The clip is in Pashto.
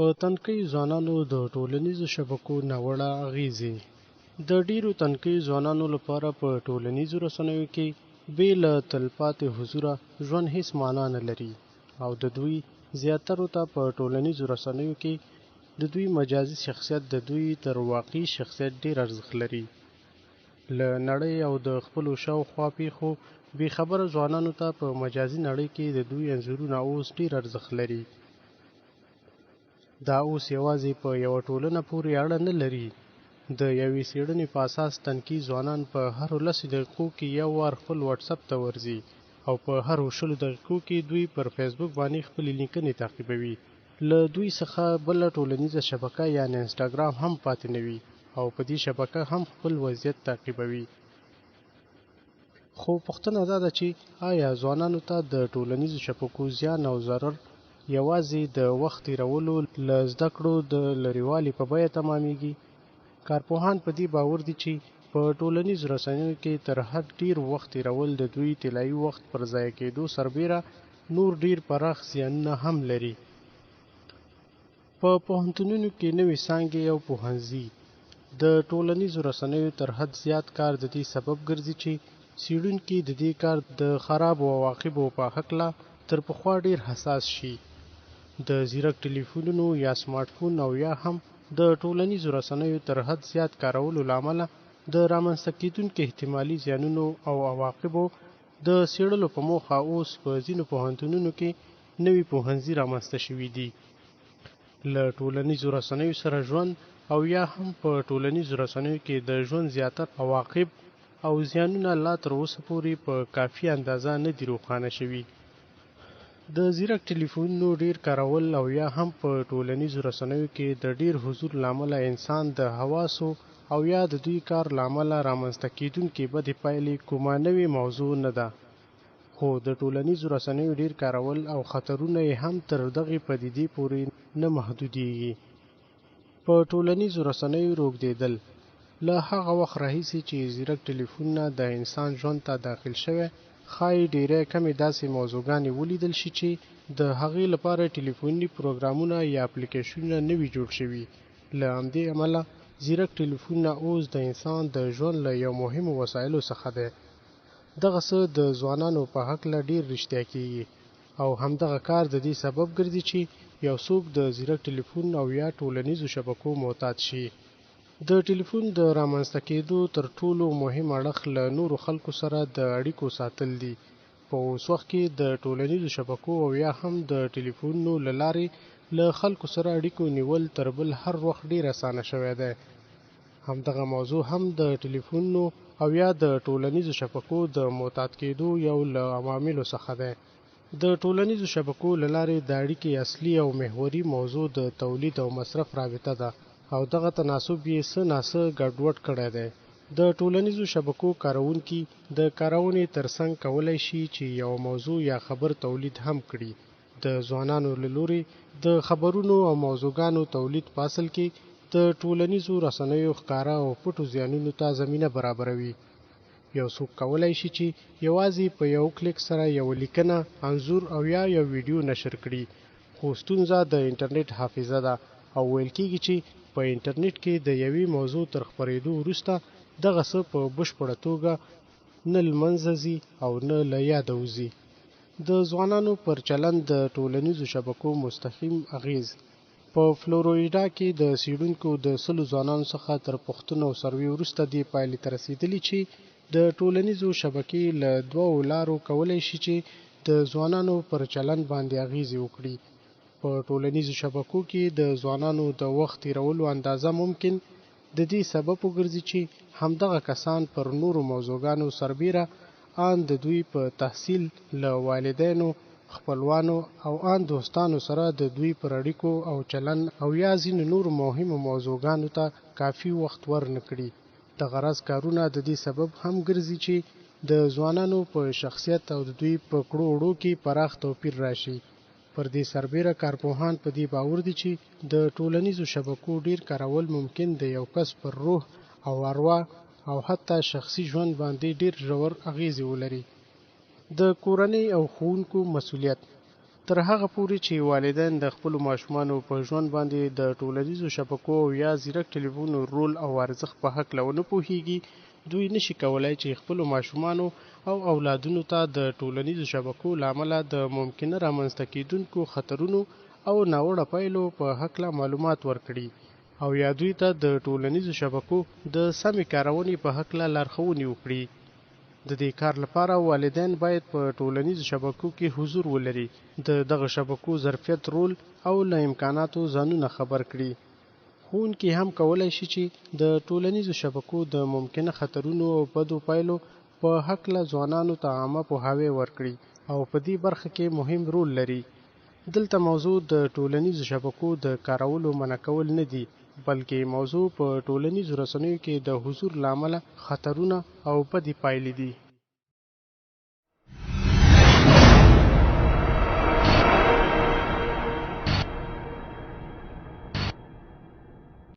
په تنکیو ځوانانو د ټولنیزو شبکو ناوړه اغیزې. د ډیرو تنکیو ځوانانو لپاره په ټولنیزو رسنیو کې بې له تلپاتې حضوره ژوند هیڅ معنا نه لري او د دوی زیاترو ته په ټولنیزو رسنیو کې د دوی مجازي شخصیت د دوی تر واقعي شخصیت ډیر ارزښت لري. له نړۍ او د خپلو شاوخوا پیښو بې خبره ځوانانو ته په مجازي نړۍ کې د دوی انځورونه اوس ډیر ارزښت لري. دا اوس یوازې په یوه ټولنه پورې اړه نه لري. د یوې څېړنې په اساس تنکي ځوانان په هرو لسو دقیقو کې یو وار خپل واټساپ ته ورځي او په هرو شلو دقیقو کې دوی پر فیسبوک باندې خپلې لیکنې تعقیبوي. له دوی څخه بله ټولنیزه شبکه یعنې انسټاګرام هم پاتې نه وي او په دې شبکه هم خپل وضعیت تعقیبوي. خو پوښتنه دا ده چې آیا ځوانانو ته د ټولنیزو شبکو زیان او ضرر یوازې د وخت تېرولو له زده کړو د لرېوالي په بیه تمامېږي؟ کارپوهان په دې باور دي چې په ټولنیزو رسنیو کې تر حد ډېر وخت تېرول د دوی طلایي وخت پر ضایع کېدو سربېره نور ډېر پراخ زیانونه هم لري. په پوهنتونونو کې نوې څانګې او پوهنځي د ټولنیزو رسنیو تر حد زیات کار د دې سبب ګرځي چې څېړونکي د دې کار د خرابو عواقبو په هکله تر پخوا ډېر حساس شي. د ځیرک ټلیفونونو یا سمارټ فون او یا هم د ټولنیزو رسنیو تر حد زیات کارولو له امله د رامنځته کېدونکو احتمالي زیانونو او عواقبو د څېړلو په موخه اوس په ځینو پوهنتونونو کې نوي پوهنځي رامنځته شوي دي. له ټولنیزو رسنیو سره ژوند او یا هم په ټولنیزو رسنیو کې د ژوند زیاتره عواقب او زیانونه لا تر اوسه پورې په کافي اندازه نه دي روښانه شوي. د ځیرک ټلیفونونو ډیر کارول او یا هم په ټولنیزو رسنیو کې د ډیر حضور له امله انسان د حواسو او یا د دوی کار له امله رامنځته کیدونکې بدې پایلې کومه نوې موضوع نه ده. خو د ټولنیزو رسنیو ډیر کارول او خطرونه یې هم تر دغې پدیدې پورې نه محدودیږي. په ټولنیزو رسنیو روږدېدل له هغه وخت راهیسې چې ځیرک ټلیفونونه د انسان ژوند ته داخل شوی، ښايي ډیری کمې داسې موضوعګانې ولیدل شي چې د هغې لپاره ټلیفوني پروګرامونه یا اپلیکیشنونه نه وي جوړ شوي. له همدې امله ځیرک ټلیفونونه اوس د انسان د ژوند له یو مهمو وسایلو څخه دی. دغه څه د ځوانانو په هکله ډیر رښتیا کیږي او همدغه کار د دې سبب ګرځي چې یو څوک د ځیرک ټلیفون او یا ټولنیزو شبکو معتاد شي. د ټلیفون د رامنځته کیدو تر ټولو مهم اړخ له نورو خلکو سره د اړیکو ساتل دي. په اوس وخت کې د ټولنیزو شبکو او یا هم د ټلیفونونو له لارې له خلکو سره اړیکو نیول تر بل هر وخت ډیر اسانه شوی دی. همدغه موضوع هم د ټلیفونونو او یا د ټولنیزو شبکو د معتاد کېدو یو له عواملو څخه دی. د ټولنیزو شبکو له لارې د اړیکې اصلي او محوري موضوع د تولید او مصرف رابطه ده او دغه تناسب یې څه نا څه ګډوډ کړی دی. د ټولنیزو شبکو کاروونکي د کارونې تر څنګ کولای شي چې یوه موضوع یا خبر تولید هم کړي. د ځوانانو له لوري د خبرونو او موضوعګانو تولید په اصل کې د ټولنیزو رسنیو ښکاره او پټو زیانونو ته زمینه برابروي. یو څوک کولای شي چې یوازې په یو کلیک سره یوه لیکنه، انځور او یا یو ویډیو نشر کړي، خو ستونزه د انټرنیټ حافظه ده او ویل کیږي چې په انټرنیټ کې د یوې موضوع تر خپریدو وروسته دغه څه په بشپړه توګه نه لمنځه ځي او نه له یاده وځي. د ځوانانو پر چلند د ټولنیزو شبکو مستقیم اغېز. په فلورویډا کې د څېړونکو د سلو ځوانانو څخه تر پوښتنو او سروې وروسته دې پایلې ته رسېدلي چې د ټولنیزو شبکې له دوو لارو کولای شي چې د ځوانانو پر چلند باندې اغېزې وکړي. په ټولنیزو شبکو کې د ځوانانو د وخت تېرولو اندازه ممکن د دې سبب وګرځي چې همدغه کسان پر نورو موضوعګانو سربېره آن د دوی په تحصیل، له والدینو، خپلوانو او آن دوستانو سره د دوی پر اړیکو او چلند او یا ځینو نورو مهمو موضوعګانو ته کافي وخت ور نه کړي. دغه راز کارونه د دې سبب هم ګرځي چې د ځوانانو په شخصیت او د دوی په کړو وړو کې پراخ توپیر راشي. پر دې سربېره کارپوهان په دې باور دي چې د ټولنیزو شبکو ډېر کارول ممکن د یو کس پر روح او اروا او حتی شخصي ژوند باندې ډېر ژور اغېزې ولري. د کورنۍ او ښوونکو مسؤلیت. تر هغه پورې چې والدین د خپلو ماشومانو په ژوند باندې د ټولنیزو شبکو او یا ځیرک ټلیفونو رول او ارزښت په هکله ونه پوهیږي، دوی نشي کولای چې خپلو ماشومانو او اولادونو ته د ټولنیزو شبکو له امله د ممکنه رامنځته کیدونکو خطرونو او ناوړه پایلو په هکله معلومات ورکړي او یا دوی ته د ټولنیزو شبکو د سمې کارونې په هکله لارښوونې وکړي. د دې کار لپاره والدین باید په ټولنیزو شبکو کې حضور ولري، د دغه شبکو ظرفیت، رول او له امکاناتو ځانونه خبر کړي. ښوونکي هم کولای شي چې د ټولنیزو شبکو د ممکنه خطرونو او بدو پایلو په هکله ځوانانو ته عامه پوهاوی ورکړي او په دې برخه کې مهم رول لري. دلته موضوع د ټولنیزو شبکو د کارولو منع کول نه دي، بلکې موضوع په ټولنیزو رسنیو کې د حضور له امله خطرونه او بدې پایلې دي.